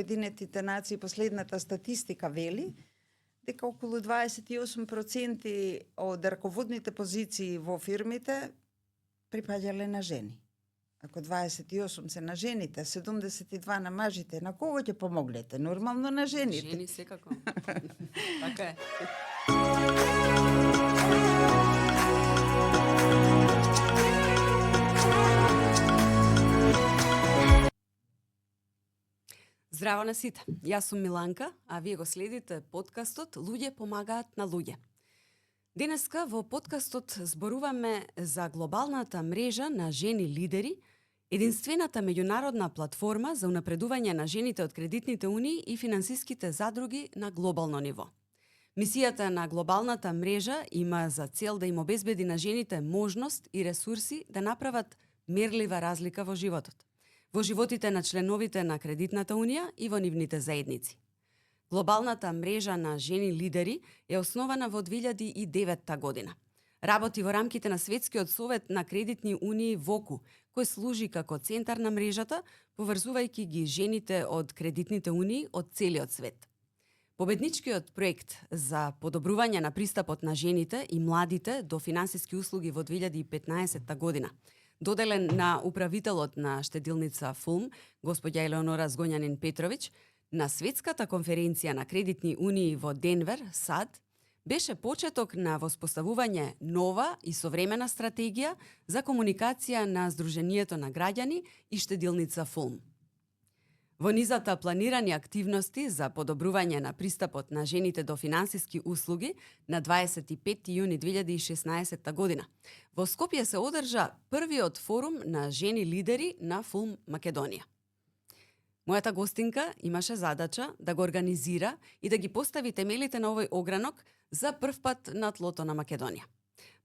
Уединетите нации последната статистика вели дека околу 28% од раководните позиции во фирмите припаѓале на жени. Ако 28 се на жените, 72 на мажите, на кого ќе помогнете? Нормално на жените. Жени секако. Така е. Здраво на сите. Јас сум Миланка, а вие го следите подкастот Луѓе помагаат на луѓе. Денеска во подкастот зборуваме за глобалната мрежа на жени лидери, единствената меѓународна платформа за унапредување на жените од кредитните унии и финансиските задруги на глобално ниво. Мисијата на глобалната мрежа има за цел да им обезбеди на жените можност и ресурси да направат мерлива разлика во животот, во животите на членовите на кредитната унија и во нивните заедници. Глобалната мрежа на жени лидери е основана во 2009 година. Работи во рамките на Светскиот совет на кредитни унии ВОКУ, кој служи како центар на мрежата, поврзувајќи ги жените од кредитните унии од целиот свет. Победничкиот проект за подобрување на пристапот на жените и младите до финансиски услуги во 2015 година, доделен на управителот на штедилница ФУЛМ, господја Елеонора Згоњанин Петровиќ, на Светската конференција на кредитни унии во Денвер, САД, беше почеток на воспоставување нова и современа стратегија за комуникација на Сдруженијето на граѓани и штедилница ФУЛМ. Во низата планирани активности за подобрување на пристапот на жените до финансиски услуги на 25 јуни 2016 година, во Скопје се одржа првиот форум на жени лидери на ФУЛМ Македонија. Мојата гостинка имаше задача да го организира и да ги постави темелите на овој огранок за прв пат на тлото на Македонија.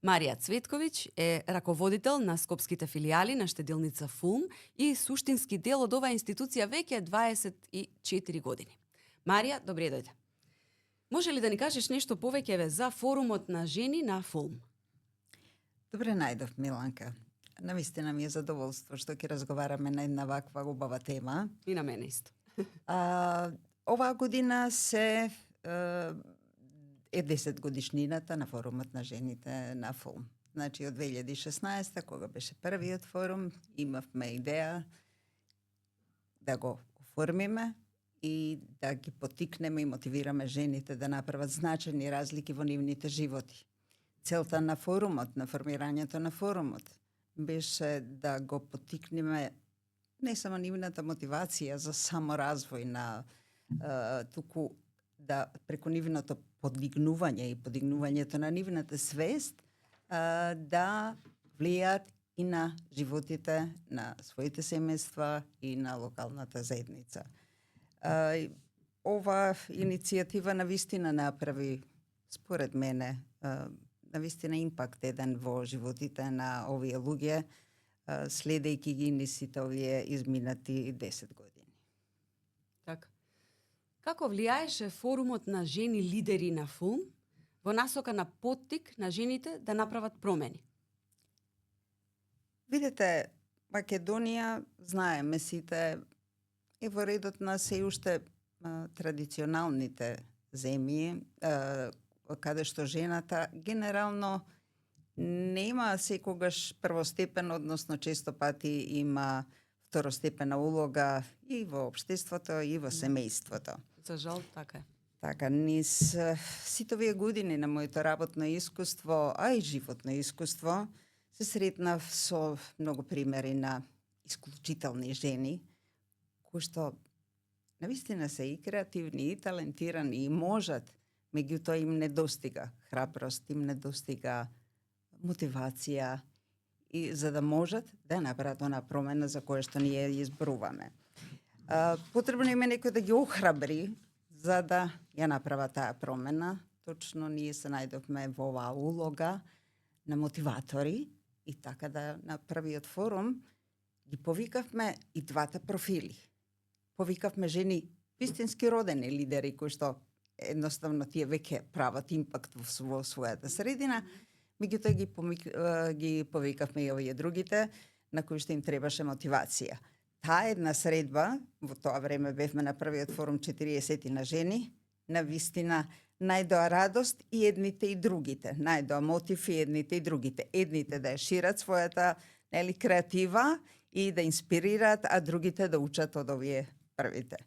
Марија Цветковиќ е раководител на скопските филијали на штедилница ФУЛМ и суштински дел од оваа институција веќе 24 години. Марија, добре дојде. Може ли да ни кажеш нешто повеќе за форумот на жени на ФУЛМ? Добре најдов, Миланка. Навистина ми е задоволство што ќе разговараме на една ваква убава тема. И на мене исто. Оваа година е 10 годишнината на форумот на жените на ФУЛМ. Значи, од 2016, кога беше првиот форум, имавме идеја да го оформиме и да ги потикнеме и мотивираме жените да направат значајни разлики во нивните животи. Целта на форумот, на формирањето на форумот, беше да го потикнеме не само нивната мотивација за саморазвој туку да преку нивното подигнување и подигнувањето на нивната свест да влијат и на животите на своите семејства и на локалната заедница. Ова иницијатива навистина направи, според мене, навистина импакт еден во животите на овие луѓе, следејќи ги низ сите овие изминати 10 години. Така. Како влијаеше форумот на жени лидери на ФУЛМ во насока на поттик на жените да направат промени? Видете, Македонија, знаеме сите, е во редот на се уште традиционалните земји, каде што жената генерално нема секогаш првостепен, односно често пати има второстепена улога и во општеството, и во семејството. За жал, така е. Така, низ сите овие години на моето работно искуство, а и животно искуство, се сретнав со многу примери на исклучителни жени, кои што навистина се и креативни, и талентирани, и можат, меѓутоа им недостига храброст, им недостига мотивација, и за да можат да направат она промена за која што ние изборуваме. Потребно им е некој да ги охрабри за да ја направа таа промена. Точно ние се најдовме во оваа улога на мотиватори и така да на првиот форум ги повикавме и двата профили. Повикавме жени вистински родени лидери кои што едноставно тие веќе прават импакт во својата средина, меѓутоа ги повикавме и овие другите на кои што им требаше мотивација. таа една средба, во тоа време бевме на првиот форум 40 на жени, на вистина најдоа радост и едните и другите, најдоа мотив и едните и другите. Едните да ја шират својата креатива и да инспирираат, а другите да учат од овие првите.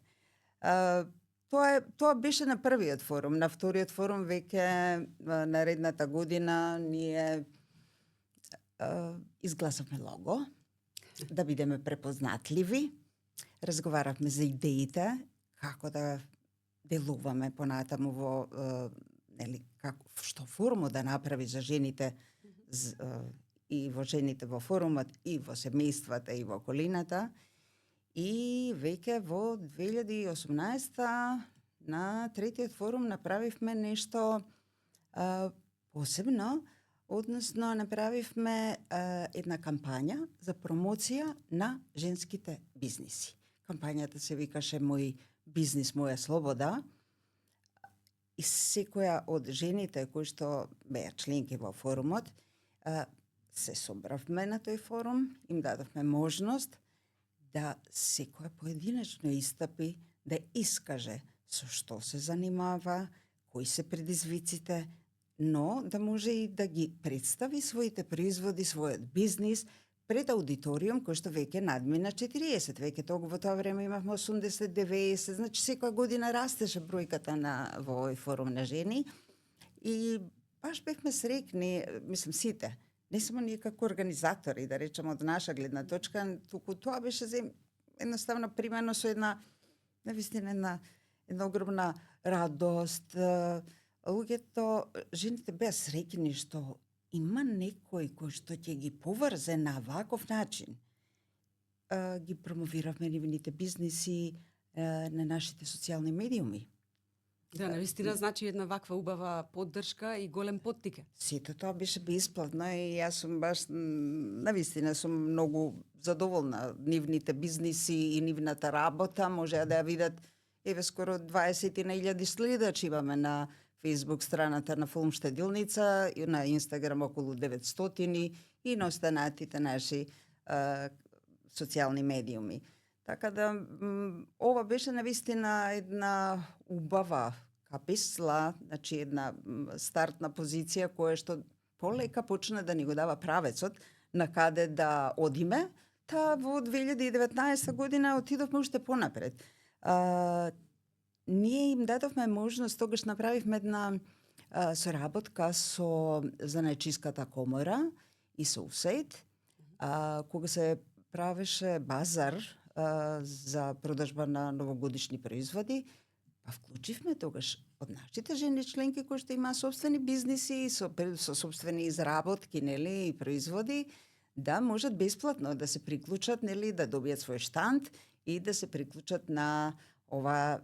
Тоа беше на првиот форум. На вториот форум веќе наредната година ние изгласавме лого, да бидеме препознатливи. Разговаравме за идеите, како да делуваме понатаму во што форумот да направи за жените и во жените во форумот, и во семејствата, и во околината. И веќе во 2018 на третиот форум направивме нешто посебно, односно направивме една кампања за промоција на женските бизниси. Кампањата се викаше Мој бизнис, моја слобода. И секоја од жените кои што беа членки во форумот, се собравме на тој форум, им дадовме можност да секоја поединечно истапи, да искаже со што се занимава, кои се предизвиците, но да може и да ги представи своите производи, својот бизнис пред аудиториум кој што веќе надмина 40. Веќе во тоа време имавме 80-90, значи секоја година растеше бројката во овој форум на жени. И баш бевме срекни, мислам сите, не само ние како организатори, да речеме од наша гледна точка, туку тоа беше едноставно примено со една огромна радост. Луѓето, жените беа среќни што има некој кој што ќе ги поврзе на ваков начин. Ги промовиравме нивните бизниси на нашите социјални медиуми. Да, навистина значи една ваква убава поддршка и голем поттике. Сето тоа беше бесплатно и јас сум баш навистина сум многу задоволна. Нивните бизниси и нивната работа можеа да ја видат скоро 20.000 следачи имаме на Facebook страната на Филм Штедилница, и на Инстаграм околу 900 и на останатите наши социјални медиуми. Така да, ова беше навистина една убава каписла, значи една стартна позиција која што полека почна да ни го дава правецот на каде да одиме, та во 2019 година отидовме уште понапред. Ние им дадовме можност, тогаш направивме една соработка со Занајчиската комора и со УСАИД, кога се правеше базар за продажба на новогодишни производи, па вклучивме тогаш од нашите жени членки кои што имаа собствени бизниси со собствени изработки, и производи, да можат бесплатно да се приклучат, да добијат свој штанд и да се приклучат на ова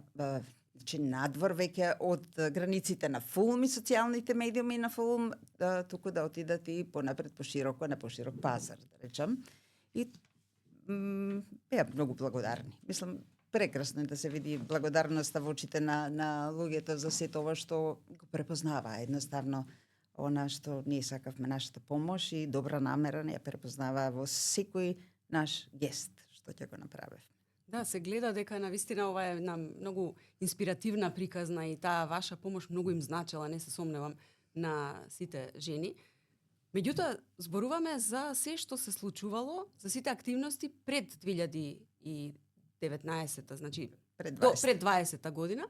надвор веќе од границите на Филм и социјалните медиуми на Филм, туку да отидат и понапред на поширок пазар, да речам. И беа многу благодарни. Мислам, прекрасно е да се види благодарноста во очите на луѓето за сето ова што го препознаваа. Едноставно, она што ние сакавме нашата помош и добра намера не ја препознаваа во секој наш гест што ќе го направи. Да, се гледа дека навистина ова е една многу инспиративна приказна и таа ваша помош многу им значела, не се сомневам, на сите жени. Меѓутоа, зборуваме за се што се случувало, за сите активности пред 2019, значи пред 20 година.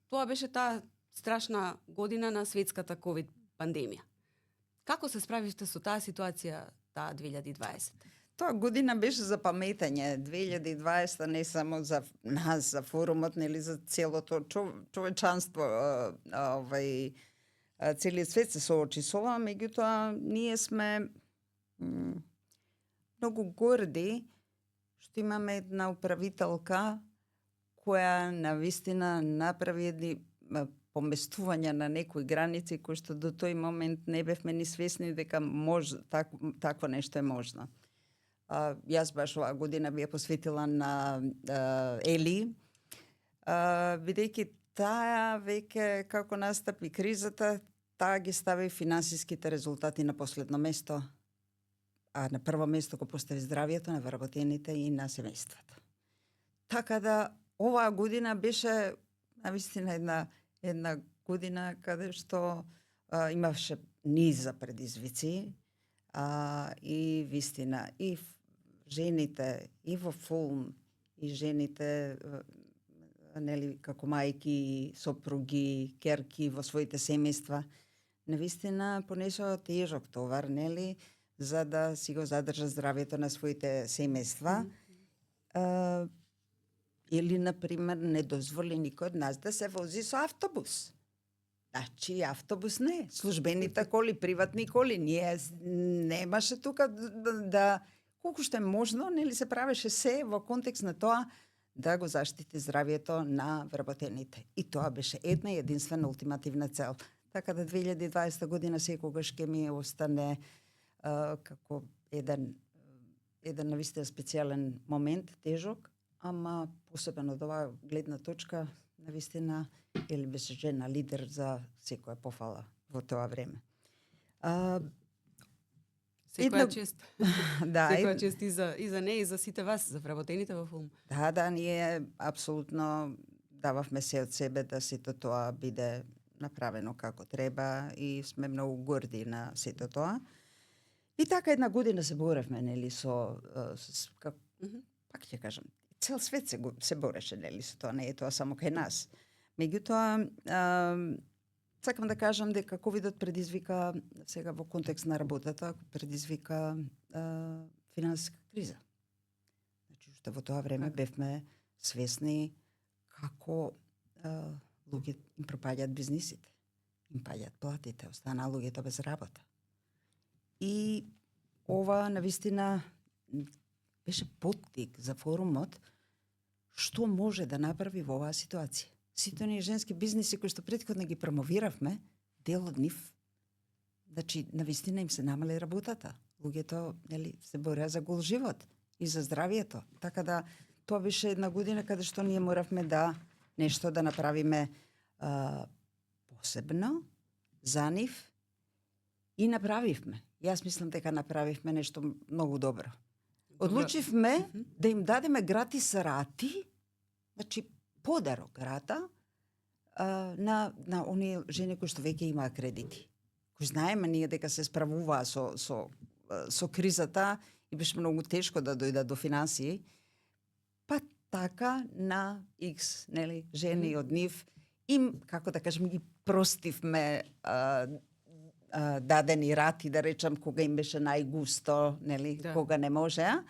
Тоа беше таа страшна година на светската ковид пандемија. Како се справивте со таа ситуација таа 2020? Тоа година беше за паметање. 2020 не само за нас, за форумот, за целото човечанство, целиот свет се соочи со ова, меѓутоа ние сме многу горди што имаме една управителка која навистина направи едни поместувања на некои граници кои што до тој момент не бевме ни свесни дека такво нешто е можно. Јас баш оваа година би ја посветила на Ели, бидејќи таа веќе како настапи кризата, таа ги стави финансиските резултати на последно место. а на прво место го постави здравието на вработените и на семејството. Така да оваа година беше навистина една година каде што имаше низ за предизвици и вистина и жените и во филм и жените нели како мајки, сопруги, керки во своите семејства навистина понесоа тежок товар, нели, за да си го задржат здравието на своите семејства. Или, например, не дозволи никој од нас да се вози со автобус. Значи, автобус не. Службените коли, приватни коли. Ние немаше тука да колку што е можно, нели се правеше се во контекст на тоа да го заштити здравието на вработените. И тоа беше една и единствена ултимативна цел. Така да 2020 година секогаш ќе ми остане како еден навистина специјален момент, тежок, ама посебно од оваа гледна точка, навистина, или беше жена лидер за секоја пофала во тоа време. Секоја чест. Да, секоја чест и за неа и за сите вас, за вработените во филм. Да, ние апсолутно дававме се од себе да сето тоа биде направено како треба и сме многу горди на сето тоа. И така една година се боревме, нели, пак ќе кажам, цел свет се бореше, нели, со тоа, не е тоа само кај нас. Меѓутоа, сакам да кажам дека ковидот предизвика, сега во контекст на работата, предизвика финансиска криза. Значи, што во тоа време бевме свесни како луѓе им пропаѓаат бизнисите, им паѓаат платите, останаа луѓето без работа. И ова навистина беше поттик за форумот што може да направи во оваа ситуација. Сите оние женски бизниси кои што претходно ги промовиравме, дел од нив, значи навистина им се намали работата. Луѓето, нели, се бореа за гол живот и за здравието. Така да тоа беше една година каде што ние моравме да нешто да направиме посебно за нив и направивме. Јас мислам дека направивме нешто многу добро. Одлучивме да им дадеме гратис рати, значи подарок рата на оние жени кои што веќе имаа кредити. Кои знаеме ние дека се справуваа со кризата и беше многу тешко да дојдат до финансии. Па така на X, нели, жени од нив им, како да кажем, ги простивме дадени рати, да речам, кога им беше најгусто, нели, да. Кога не можеа.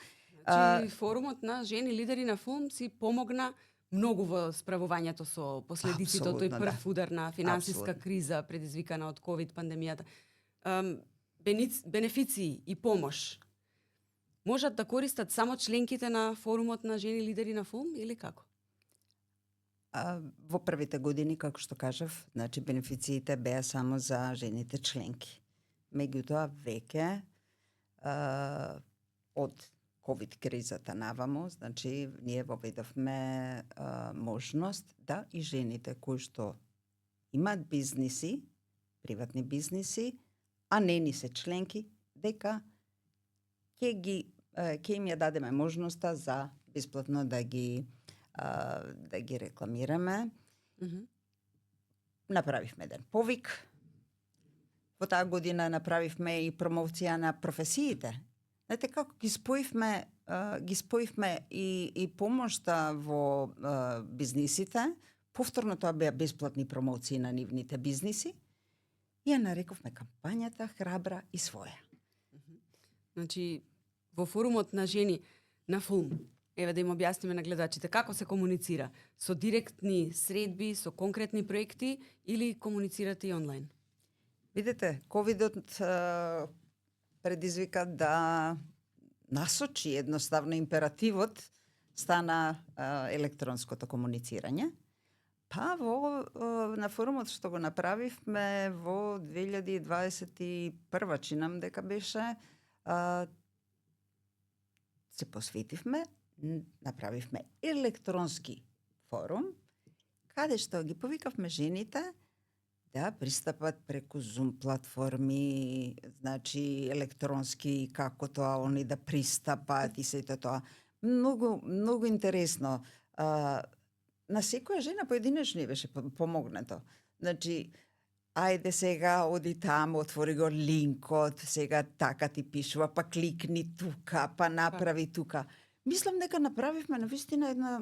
Значи, форумот на жени лидери на филм си помогна многу во справувањето со последиците од тој прв удар на финансиска криза предизвикана од ковид пандемијата. Бенефиции и помош можат да користат само членките на форумот на жени лидери на филм или како? Во првите години, како што кажав, значи бенефициите беа само за жените членки. Меѓутоа веќе од ковид кризата наваму, значи ние воведовме можност да и жените кои што имаат бизниси, приватни бизниси, а не ни се членки, дека ќе им ја дадеме можноста за бесплатно да ги рекламираме. Направивме еден повик. Во таа година направивме и промоција на професиите. Знаете како ги споивме и помошта во бизнисите. Повторно тоа беа бесплатни промоции на нивните бизниси. И ја нарековме кампањата Храбра и своја. Значи, во форумот на жени на филм, еве да им објасниме на гледачите како се комуницира, со директни средби, со конкретни проекти или комуницирате и онлайн? Видете, ковидот предизвика да насочи едноставно императивот стана електронското комуницирање. Па на форумот што го направивме во 2021, чинам дека беше, се посветивме, направивме електронски форум, каде што ги повикавме жените да пристапат преку Zoom платформи, значи електронски, како тоа они да пристапат и сето тоа. Многу интересно. На секоја жена поединечно ѝ беше помогнато. Значи, ајде сега оди таму, отвори го линкот, сега така ти пишува, па кликни тука, па направи тука. Мислам дека направивме навистина една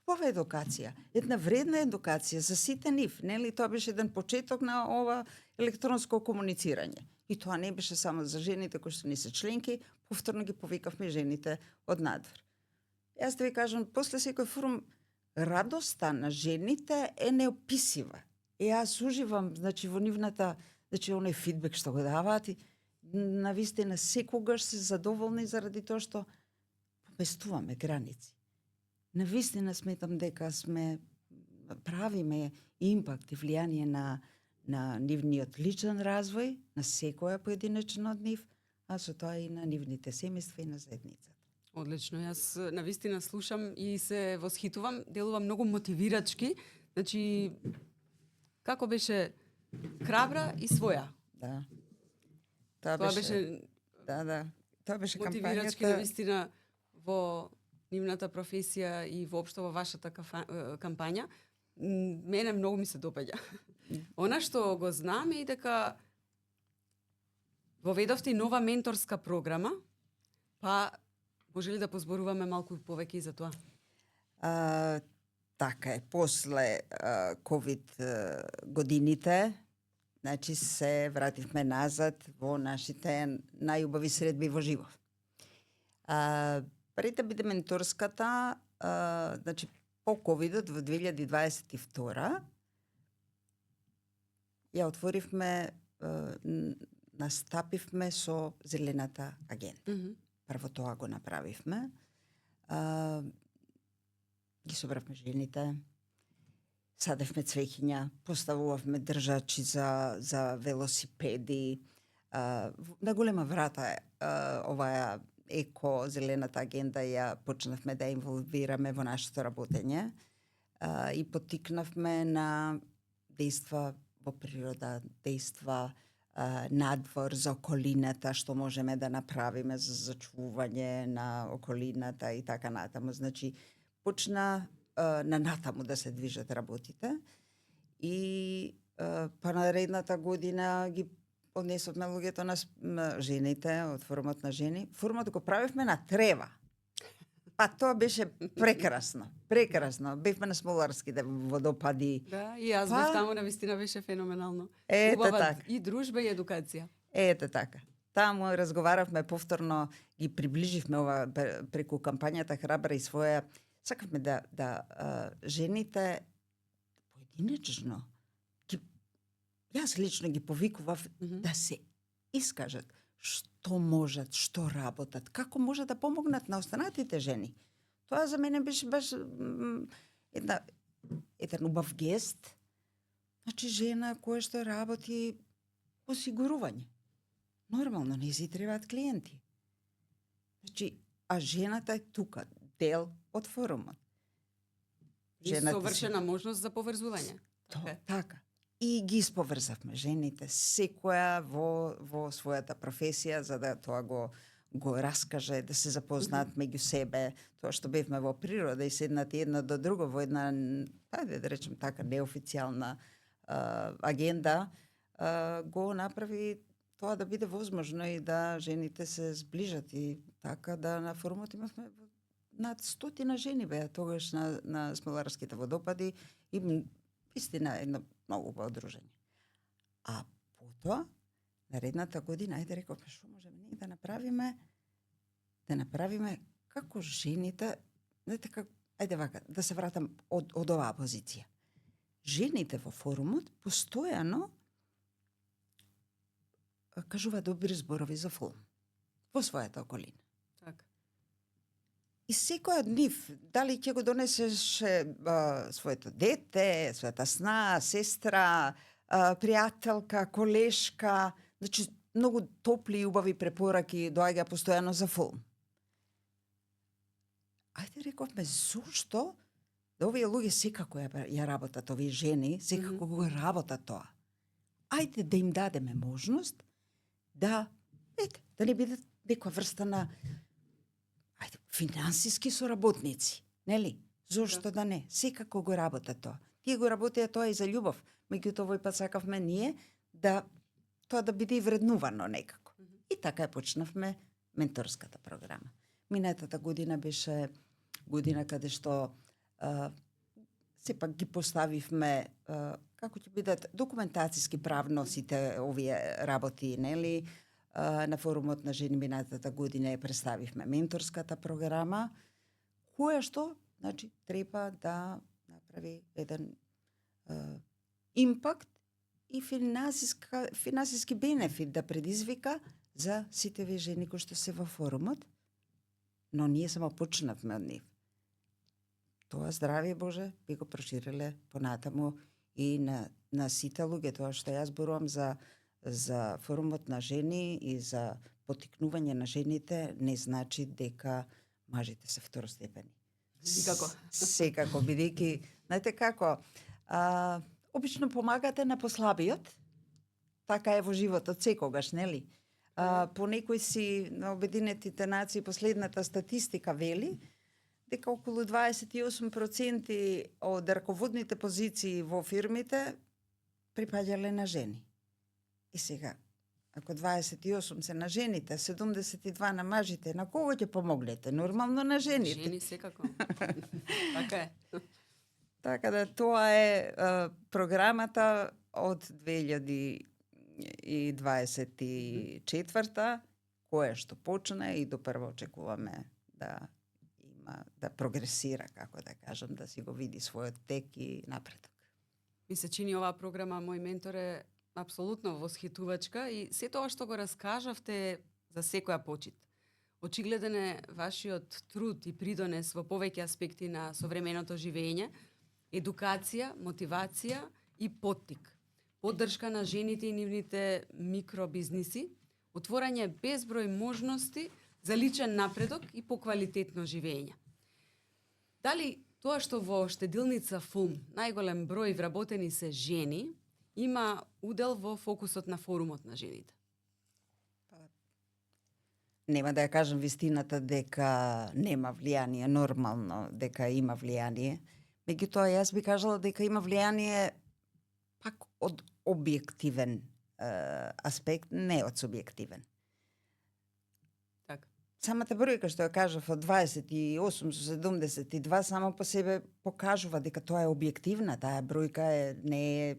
убава едукација, една вредна едукација за сите нив, нели? Тоа беше еден почеток на ова електронско комуницирање. И тоа не беше само за жените кои што не се членки, повторно ги повикавме жените од надвор. Јас да ви кажам, после секој форум, радоста на жените е неописива. И јас уживам, значи, во нивната, значи, оној фидбек што го даваат и навистина секогаш се задоволни заради тоа што поместуваме граници. Навистина сметам дека правиме импакт и влијание на нивниот личен развој, на секоја поединечна од нив, а со тоа и на нивните семејства и на заедницата. Одлично, јас навистина слушам и се восхитувам, делува многу мотивирачки, значи како беше храбра и своја. Да. Тоа беше Да. Тоа беше мотивирачки кампањата. навистина во нивната професија и воопшто во вашата кампања. Мене многу ми се допаѓа. Она што го знам е дека воведовте и нова менторска програма, па може ли да позборуваме малку повеќе и за тоа? Така е, после COVID годините, значи се вративме назад во нашите најубави средби во живот. Пред да биде менторската, значи по COVID-от во 2022 ја отворивме, настапивме со зелената агенда. Прво тоа го направивме. Ги собравме жените, садевме цвеќиња, поставувавме држачи за велосипеди. На голема врата оваа еко-зелената агенда ја почнавме да инволвираме во нашето работење и поттикнавме на дејства во природа, дејства надвор за околината, што можеме да направиме за зачувување на околината и така натаму. Значи, почна на натаму да се движат работите и па наредната година ги однесовме луѓето на жените, од форумот на жени. Форумот го правивме на трева. Па тоа беше прекрасно, прекрасно. Бевме на Смоларските водопади. Да, и јас бев таму, навистина беше феноменално. Ето Убава така. и дружба и едукација. Ето така. Таму разговаравме повторно, ги приближивме ова преку кампањата Храбра и своја. Сакавме да жените поединечно, јас лично ги повикував да се искажат што можат, што работат, како може да помогнат на останатите жени. Тоа за мене беше баш еден убав гест. Значи, жена која што работи осигурување. Нормално, не си требаат клиенти. Значи, а жената е тука, дел од форумот. И совршена можност за поврзување. Така. И ги исповрзавме жените, секоја во својата професија, за да тоа го раскаже, да се запознаат меѓу себе, тоа што бевме во природа и седнати едно до друго во една, да речем така, неофицијална агенда, го направи тоа да биде возможно и да жените се сближат и така да на форумот имавме над 100 жени беа тогаш на Смоларските водопади и истина едно многу подружење. А потоа, наредната година, ајде рековме, што можеме ние да направиме како жените, ајде вака, да се вратам од оваа позиција. Жените во форумот постојано кажува добри зборови за филм во својата околина. Така. И секој од нив, дали ќе го донесеше своето дете, својата сна, сестра, пријателка, колешка, значи многу топли и убави препораки доаѓа постојано за филм. Ајде рековме, зошто да овие луѓе секако ја работат, овие жени секако го работат тоа. Ајде да им дадеме можност да не бидат некоја врста на финансиски соработници, нели? Зошто да не? Секако го работат тоа. Тие го работеа тоа и за љубов, меѓутоа овој пат сакавме ние да тоа да биде и вреднувано некако. И така ја почнавме менторската програма. Минатата година беше година каде што сепак ги поставивме како ќе бидат документацијски правно сите овие работи, нели? На форумот на жени минатата година ја представивме менторската програма, која што, значи, треба да направи еден импакт и финансиски бенефит да предизвика за сите овие жени кои што се во форумот, но ние само почнавме од нив. Тоа, здравие Боже, би го прошириле понатаму и на сите луѓе. Тоа што јас зборувам за форумот на жени и за поттикнување на жените не значи дека мажите се второстепени. Никако. Секако, бидејќи, знаете како, обично помагате на послабиот, така е во животот секогаш, нели? По некои си на Обединетите нации последната статистика вели дека околу 28% од раководните позиции во фирмите припаѓале на жени. И сега, ако 28 се на жените, 72 на мажите, на кого ќе помогнете? Нормално на жените. Жени секако. Така е. Така да тоа е програмата од 2024, која што почна и допрво очекуваме да прогресира, како да кажам, да си го види својот тек и напредок. Ми се чини оваа програма Мој ментор е апсолутно восхитувачка и се тоа што го раскажавте за секоја почит. Очигледен е вашиот труд и придонес во повеќе аспекти на современото живење, едукација, мотивација и поттик, поддршка на жените и нивните микробизниси, отворање безброј можности за личен напредок и поквалитетно живење. Дали тоа што во штедилница ФУМ најголем број вработени се жени, има удел во фокусот на форумот на жените? Нема да ја кажам вистината дека нема влијание, нормално дека има влијание. Меѓутоа, јас би кажала дека има влијание пак од објективен аспект, не од субјективен. Така. Самата бројка што ја кажав од 28 со 72 само по себе покажува дека тоа е објективна, таа бројка не е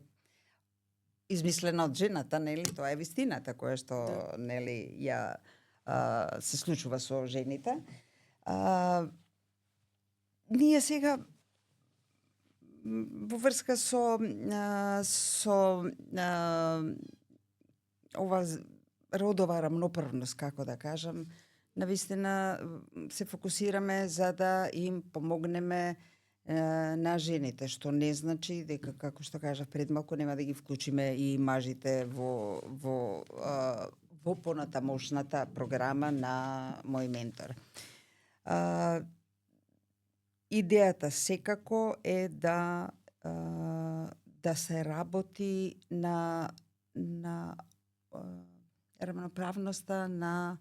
измислена од жената, нели? Тоа е вистината која што нели ја се случува со жените. Ние сега во врска со ова родова рамноправност, како да кажам, навистина се фокусираме за да им помогнеме на жените, што не значи дека, како што кажав пред малку, нема да ги вклучиме и мажите во понатамошната програма на Мој ментор. Идејата секако е да се работи на рамноправноста на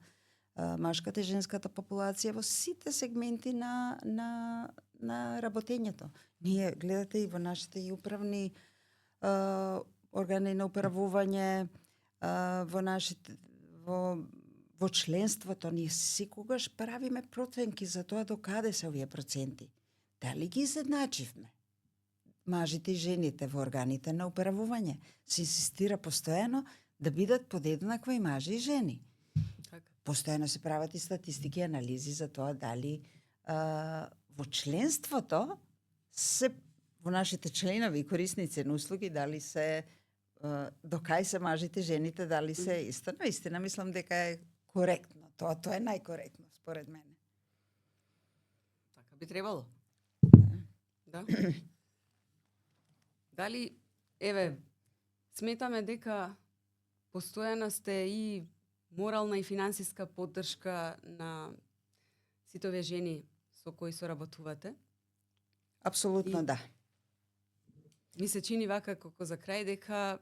машката и женската популација во сите сегменти на работењето. Ние, гледате, и во нашите и управни органи на управување, во членството, ние секогаш правиме проценки за тоа докаде се овие проценти. Дали ги изедначивме мажите и жените во органите на управување? Се инсистира постојано да бидат подеднакво и мажи и жени. Постојано се прават и статистики, анализи за тоа дали во членството во нашите членови и корисници на услуги дали се докај се мажите и жените, дали се исто. Наистина мислам дека е коректно. Тоа е најкоректно според мене. Така би требало. Да. Дали, сметаме дека постојана сте и морална и финансиска поддршка на сите овие жени со кои соработувате, Апсолутно да. Ми се чини вака како за крај дека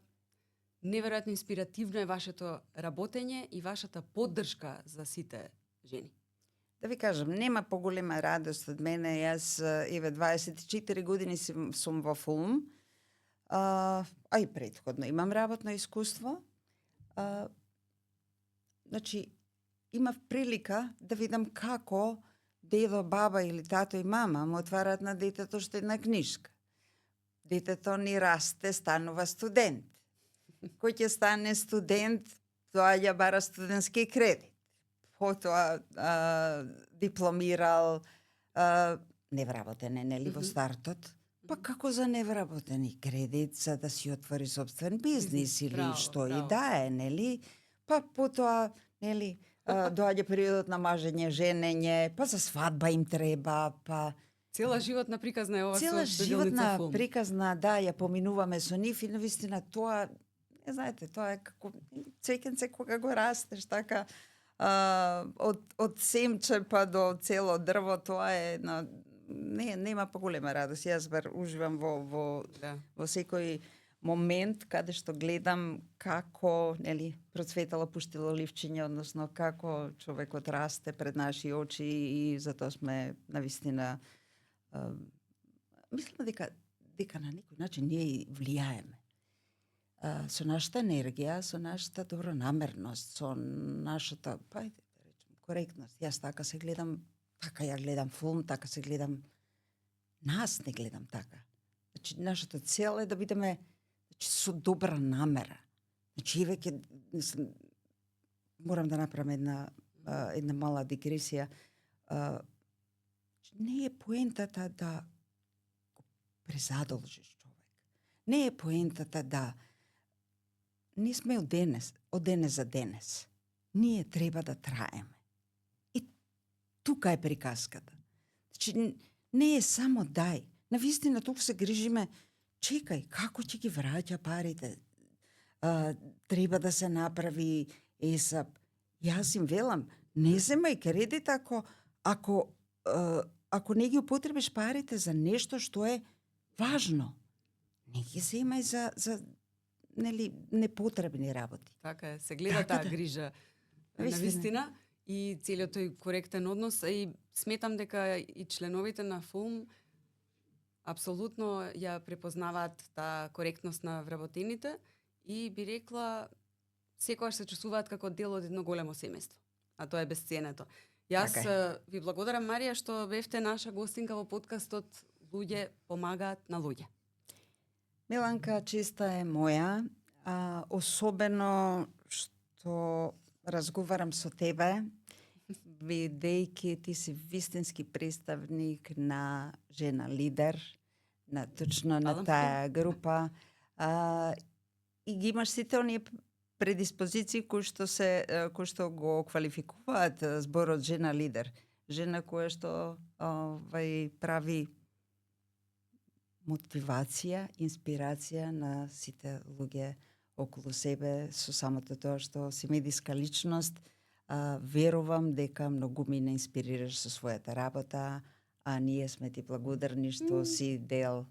неверојатно инспиративно е вашето работење и вашата поддршка за сите жени. Да ви кажам, нема поголема радост од мене. Јас, еве, 24 години сум во филм, а и претходно имам работно искуство. Значи, имав прилика да видам како дедо, баба или тато и мама му отварат на детето што една книжка. Детето ни расте, станува студент. Кој ќе стане студент, тоа ја бара студентски кредит. Потоа дипломирал, невработен е, нели, во стартот. Па како за невработени кредит за да си отвори собствен бизнис или Браво, што и браво. да е, нели? Па потоа, нели, доаѓа периодот на мажење, женење, па за свадба им треба, па Цела животна приказна е ова цела со животна Беделница филм. приказна, да, ја поминуваме со нив и навистина тоа, не знаете, тоа е како цвеќенце кога го растеш, така, од семче па до цело дрво, тоа е нема поголема радост. Јас бар уживам во Да. секој момент каде што гледам како, нели, процветало, пуштило ливчиња, односно како човекот расте пред наши очи и затоа сме навистина мислам дека на некој начин ние и влијаеме. Со нашата енергија, со нашата добронамерност, со нашата, па да речем, коректност. Јас така се гледам, така ја гледам филм, така се гледам. Нас не гледам така. Значи, нашата цел е да бидеме со добра намера. Значи, веќе морам да направам една мала дигресија. Не е поентата да го презадолжиш човек. Не е поентата да не сме од денес за денес. Ние треба да траеме. И тука е приказката. Значи, не е само дај. Навистина туку се грижиме, чекај, како ќе ги враќа парите? Треба да се направи ЕСАП. Јас им велам, не земај кредит ако не ги употребиш парите за нешто што е важно. Не ги земај за нели непотребни работи. Така е, се гледа Така таа да. грижа Навистина. навистина и целиот тој коректен однос и сметам дека и членовите на филм апсолутно ја препознаваат таа коректност на вработените и би рекла секогаш се чувствуваат како дел од едно големо семејство. А тоа е безценето. Јас Така ви благодарам, Марија, што бевте наша гостинка во подкастот Луѓе помагаат на луѓе. Миланка, честа е моја, особено што разговарам со тебе, бидејќи ти си вистински представник на жена лидер, точно на Фалам. таа група, и ги имаш сите оние предиспозиции кои што го квалификуваат зборот жена лидер. Жена која што прави мотивација, инспирација на сите луѓе околу себе со самото тоа што си медиска личност. Верувам дека многу ми не инспирираш со својата работа, а ние сме ти благодарни што си дел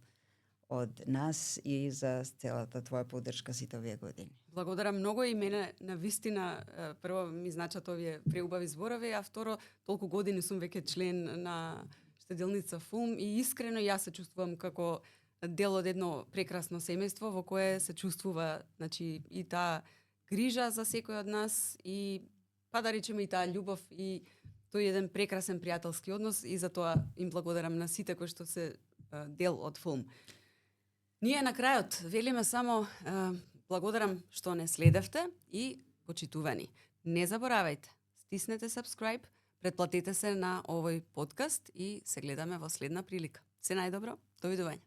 од нас и за целата твоја поддршка сите овие години. Благодарам многу и мене на вистина прво ми значат овие преубави зборови, а второ толку години сум веќе член на Штеделница филм и искрено јас се чувствувам како дел од едно прекрасно семејство во кое се чувствува, значи, и таа грижа за секој од нас и па да речеме и таа љубов и тој еден прекрасен пријателски однос и за тоа им благодарам на сите кои што се дел од филм. Ние на крајот велиме само благодарам што не следевте и почитувани. Не заборавајте, стиснете subscribe, претплатете се на овој подкаст и се гледаме во следна прилика. Се најдобро, довидување.